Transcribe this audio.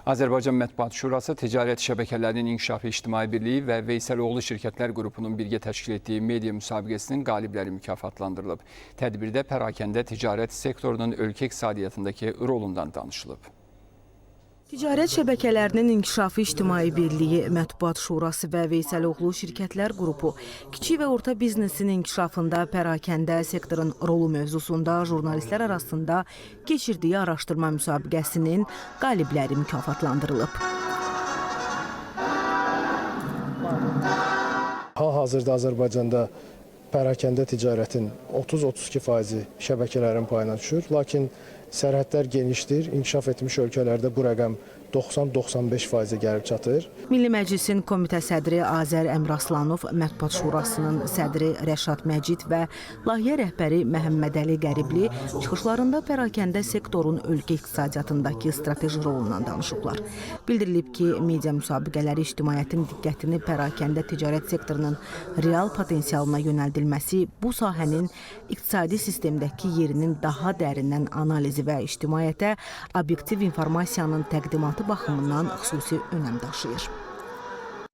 Azərbaycan Mətbuat Şurası, Ticarət Şəbəkələrinin İnkişafı İctimai Birliyi və Veysəloğlu Şirkətlər Qrupunun birgə təşkil etdiyi media müsabiqəsinin qalibləri mükafatlandırılıb. Tədbirdə pərakəndə ticarət sektorunun ölkə iqtisadiyyatındakı rolundan danışılıb. Ticarət Şəbəkələrinin İnkişafı İctimai Birliyi, Mətbuat Şurası və Veysəloğlu Şirkətlər Qrupu kiçik və orta biznesin inkişafında pərakəndə sektorun rolu mövzusunda jurnalistlər arasında keçirdiyi araşdırma müsabiqəsinin qalibləri mükafatlandırılıb. Hal-hazırda Azərbaycanda pərakəndə ticarətin 30-32 faizi şəbəkələrin payına düşür. Lakin sərhədlər genişdir. İnkişaf etmiş ölkələrdə bu rəqəm 90-95 faizə gəlib çatır. Milli Məclisin Komitə sədri Azər Əmiraslanov, Mətbuat Şurasının sədri Rəşad Məcid və layihə rəhbəri Məhəmmədəli Qəribli çıxışlarında pərakəndə sektorun ölkə iqtisadiyyatındakı strateji rolundan danışıblar. Bildirilib ki, media müsabiqələri ictimaiyyətin diqqətini pərakəndə ticarət sektorunun real potensialına yönəldilməsi, bu sahənin iqtisadi sistemdəki yerinin daha dərindən analizi və ictimaiyyətə obyektiv informasiyanın təqdimatı baxımından xüsusi önəm daşıyır.